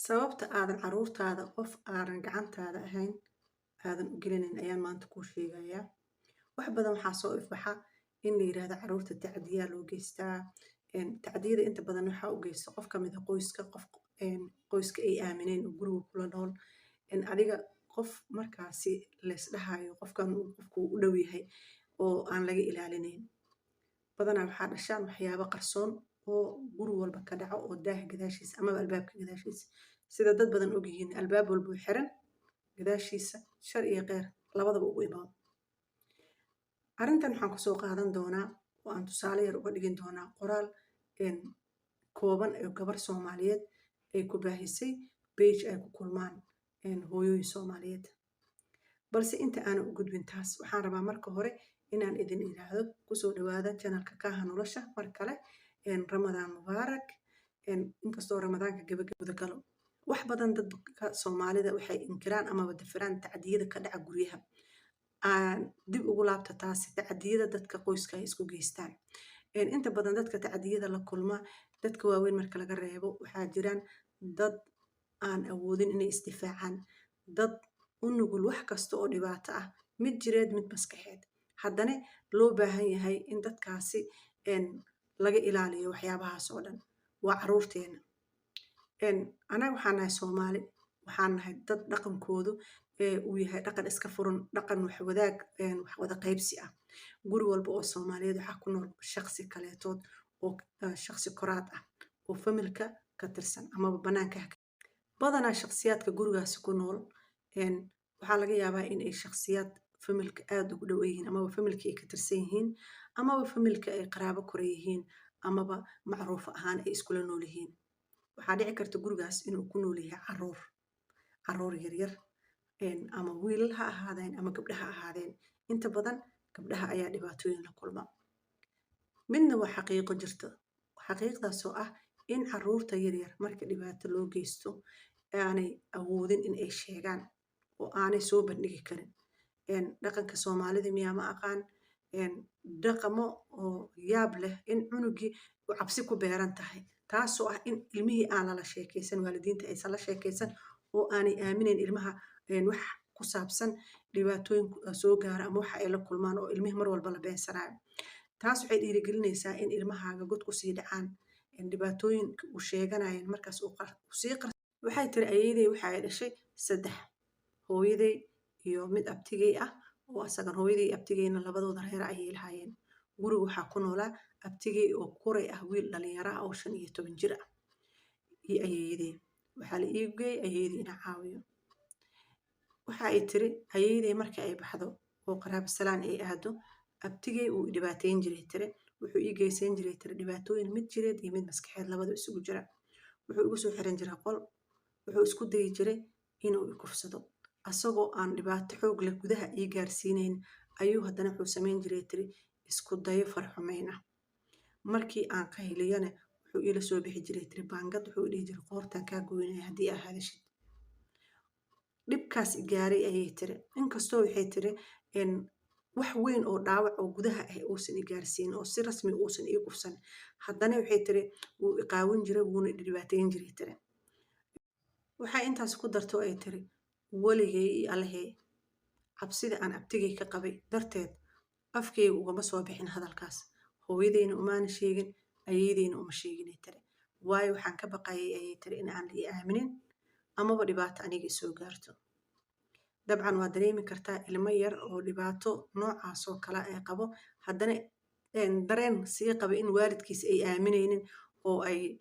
Sababta aadan carruurtaada qof aanan gacantaada ahayn aadan u gelinayn ayaan maanta kuu sheegayaa. Wax badan waxaa soo ifbaxa in la yiraahdo carruurta tacdiyaa loo geystaa. Tacdiyada inta badan waxaa u geysta qof ka mid ah qoyska, qof qoyska ay aamineen oo guriga kula nool. Adiga qof markaasi laysdhahayo qofkan uu qofku u dhow yahay oo aan laga ilaalinayn. Badanaa waxaa dhashaan waxyaabo qarsoon oo guri walba ka dhaco oo daaha gadaashiisa amaba albaabka gadaashiisa. Sida dad badan ogyihiin, albaab walba oo xiran gadaashiisa shar iyo kheyr labadaba ugu imaado. Arrintan waxaan kusoo qaadan doonaa oo aan tusaale yar uga dhigin doonaa qoraal kooban oo gabar Soomaaliyeed ay ku baahisay page ay ku kulmaan hooyooyin Soomaaliyeed. Balse inta aanan u gudbin taas, waxaan rabaa marka hore inaan idin iraahdo kusoo dhawaada channelka Kaaha Nolosha mar kale. Ramadaan mubaarak. Inkastoo Ramadaanka gabagabada galo, wax badan dadka Soomaalida waxay inkiraan amaba dafiraan tacdiyada ka dhaca guryaha. Aan dib ugu laabta taasi, tacdiyada dadka qoyska ay isku geystaan. Inta badan dadka tacdiyada la kulma, dadka waaweyn marka laga reebo, waxaa jiraan dad aan awoodin inay isdifaacaan, dad u nugul wax kasta oo dhibaato ah, mid jireed, mid maskaxeed. Haddana loo baahan yahay in dadkaasi laga ilaaliyo waxyaabahaas oo dhan. Waa carruurteena. Anaga waxaan nahay Soomaali, waxaan nahay dad dhaqankoodu uu yahay dhaqan iska furan, dhaqan wax wadaag, wax wada qaybsi ah. Guri walba oo Soomaaliyeed waxaa ku nool shaqsi kaleetood oo shaqsi koraad ah oo familka ka tirsan amaba banaanka. Badanaa shaqsiyaadka gurigaasi ku nool waxaa laga yaabaa in ay shaqsiyaad familka aad ugu dhow yihiin, amaba familka ay ka tirsan yihiin, amaba familka ay qaraabo kore yihiin, amaba macruuf ahaan ay iskula nool yihiin. Waxaa dhici karta gurigaas inuu ku nool yahay caruur, caruur yaryar, ama wiilal ha ahaadeen ama gabdha ha ahaadeen. Inta badan gabdhaha ayaa dhibaatooyin la kulma. Midna waa xaqiiqo jirta, xaqiiqdaasoo ah in caruurta yaryar marka dhibaato loo geysto aanay awoodin in ay sheegaan oo aanay soo bandhigi karin. Dhaqanka Soomaalida miyaa, ma aqaan, dhaqamo oo yaab leh in cunugii uu cabsi ku beeran tahay, taasoo ah in ilmihii aan lala sheekaysan, waalidiinta aysan la sheekaysan oo aanay aaminayn ilmaha wax ku saabsan dhibaatooyin soo gaara ama waxa ay la kulmaan, oo ilmihii mar walba la beensanayo. Taas waxay dhiirigelinaysaa in ilmahaaga god kusii dhacaan dhibaatooyinka uu sheeganayo markaas uu sii qar. Waxay tiri ayeeday waxa ay dhashay saddex: hooyaday iyo mid abtigay ah oo asagan. Hooyaday iyo abtigayna labadooda reer ayay lahaayeen. Guriga waxaa ku noolaa abtigay oo kuray ah, wiil dhalinyaro ah oo 15 jir ah, iyo ayeeyaday. Waxaa la ii geeyay ayeeyaday inaan caawiyo. Waxa ay tiri ayeeyaday marka ay baxdo oo qaraabo salaan ay aado, abtigay uu i dhibaateyn jiray. Tiri wuxuu ii geysan jiray, tiri, dhibaatooyin mid jireed iyo mid maskaxeed labadaba isugu jira. Wuxuu igu soo xiran jiray qol, wuxuu isku dayi jiray inuu i kufsado. Asagoo aan dhibaato xoog leh gudaha ii gaarsiinayn ayuu haddana wuxuu samayn jiray, tiri, isku dayo farxumeyn ah. Markii aan qayliyana wuxuu iila soo bixi jiray, tiri, baangad. Wuxuu i dhihi jiray, "Qoortaan kaa goynaya haddii aa hadashid." Dhibkaas i gaaray, ayay tiri, inkastoo, waxay tiri, wax weyn oo dhaawac oo gudaha ah uusan i gaarsiin oo si rasmi uusan ii kufsan, haddana, waxay tiri, wuu i qaawin jiray, wuuna i dhibaateyn jiray, tiri. Waxay intaas ku darto ay tiri, weligay iyo allahey cabsida aan abtigay ka qabay darteed afkayga ugama soo bixin hadalkaas. Hooyadayna umaana sheegin, ayeydayna uma sheegin, ay tiri, waayo waxaan ka baqayay, ayay tiri, in aan la i aaminin amaba dhibaato aniga isoo gaarto. Dabcan waa dareemi kartaa ilmo yar oo dhibaato noocaas oo kale ay qabo, haddana dareen sii qaba in waalidkiis ay aaminaynin oo ay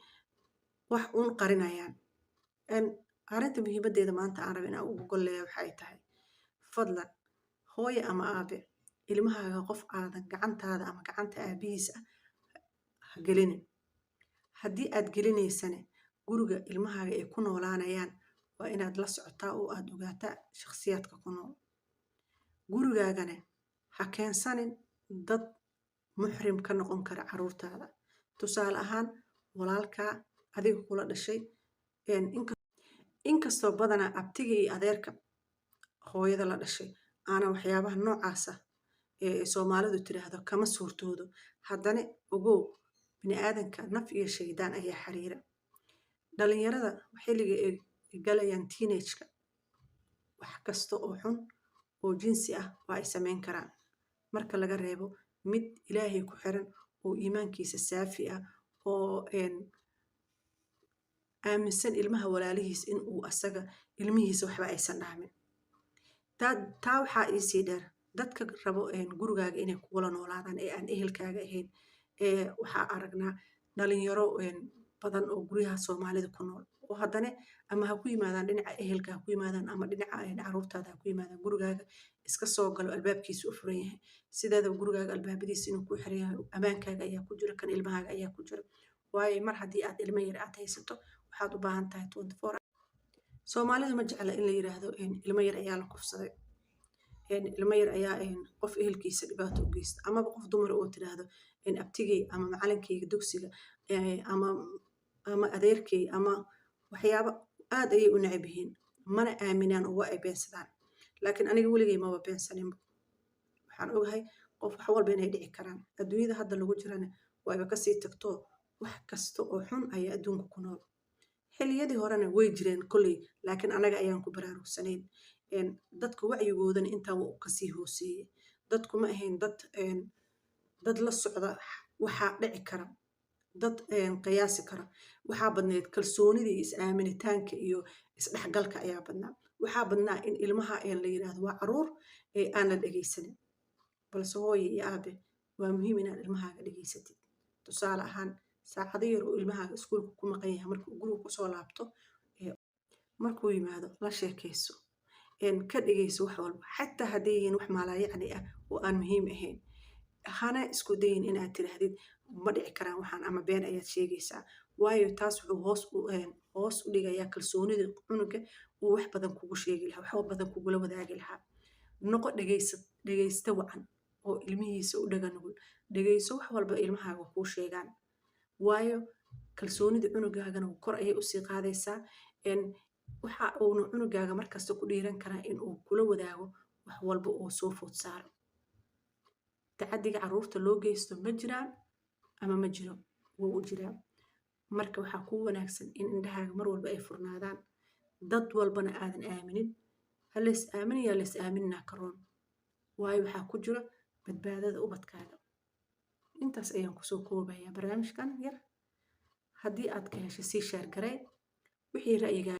wax uun qarinayaan. Arrinta muhiimaddeeda maanta aan rabo inaan ugu golleeya waxay tahay: fadlan, hooyo ama aabe, ilmahaaga qof aadan gacantaada ama gacanta aabihiis ah ha gelinin. Haddii aad gelinaysane, guriga ilmahaaga ay ku noolaanayaan waa inaad la socotaa oo aad ogaataa shakhsiyaadka ku nool gurigaagana. Ha keensanin dad muxrim ka noqon kara carruurtaada, tusaale ahaan walaalkaa adiga kula dhashay. Inkastoo badanaa abtiga iyo adeerka hooyada la dhashay aanan waxyaabaha noocaasa ee Soomaalidu tiraahdo kama suurtoodo, haddana ogow, bini aadanka naf iyo shaydaan ayaa xiriira. Dhalinyarada xilliga ay galayaan teenage-ka, wax kasta oo xun oo jinsi ah waa ay sameyn karaan, marka laga reebo mid Ilaahay ku xiran oo iimaankiisa saafi ah oo aaminsan ilmaha walaalihiis in uu asaga ilmihiisa waxba aysan dhaamin. Taa waxaa iisii dheer dadka rabo gurigaaga inay kugula noolaadaan ee aan ehelkaaga ahayn. Ee waxaa aragnaa dhalinyaro badan oo guryaha Soomaalida ku nool oo haddana ama ha ku yimaadaan dhinaca ehelka ha ku yimaadaan ama dhinaca caruurtaada ha ku yimaadaan, gurigaaga iska soo galo, albaabkiisa u furan yahay. Sideedaba gurigaaga albaabadiisa inuu ku xiran yahay, amaankaaga ayaa ku jira, kan ilmahaaga ayaa ku jira, waayo mar haddii aad ilmo yar aad haysato, waxaad u baahan tahay 24. Soomaalidu ma jecla in la yiraahdo ilmo yar ayaa la kufsaday, ilmo yar ayaa qof ehelkiisa dhibaato u geysta, amaba qof dumar oo tiraahdo abtigey ama macalinkeyga dugsiga ama adeerkey ama waxyaabo aad ayay u necab yihiin, mana aaminaan oo waa ay beensadaan. Laakiin aniga weligay maba beensaninba. Waxaan ogahay qof wax walba inay dhici karaan. Adduunyada hadda lagu jirana waayba kasii tagto, wax kasta oo xun ayaa adduunka ku nool. Xilliyadii horena way jireen kolley, laakiin anaga ayaan ku baraarugsanayn. Dadka wacyigoodana intaa waa u kasii hooseeyey. Dadku ma ahayn dad la socda waxaa dhici kara, dad qiyaasi kara. Waxaa badnayd kalsoonida iyo is-aaminitaanka iyo isdhexgalka ayaa badnaa. Waxaa badnaa in ilmaha la yiraahdo waa caruur ee aan la dhegeysanin. Balse hooyo iyo aabe, waa muhiim inaad ilmahaaga dhegeysatid. Tusaale ahaan, saacado yar oo ilmahaaga iskuulka ku maqan yahay, markuu guriga kusoo laabto, markuu yimaado, la sheekayso, ka dhegeyso wax walba, xataa hadday yihiin wax maalaayacni ah oo aan muhiim ahayn. Hana isku dayin inaad tiraahdid ma dhici karaan waxaan ama been ayaad sheegaysaa, waayo taas wuxuu hoos u dhigayaa kalsoonida cunuga uu wax badan kugu sheegi lahaa, wax badan kugula wadaagi lahaa. Noqo dhegeysta wacan oo ilmihiisa u dhaga nugul. Dhegeyso wax walba ilmahaaga kuu sheegaan, waayo kalsoonida cunugaagana kor ayay usii qaadaysaa. Waxa uuna cunugaaga markasta ku dhiiran karaa in uu kula wadaago wax walba oo soo food saaro. Tacadiga caruurta loo geysto ma jiraan ama ma jiro? Wuu u jiraa. Marka waxaa kuu wanaagsan in indhahaaga mar walba ay furnaadaan, dad walbana aadan aaminin. Ha lays aaminayaa, lays aaminaa karoon, waayo waxaa ku jira badbaadada ubadkaaga. Intaas ayaan kusoo koobayaa barnaamijkan yar. Haddii aad ka heshay, sii share garee. Wixii ra'yigaaga.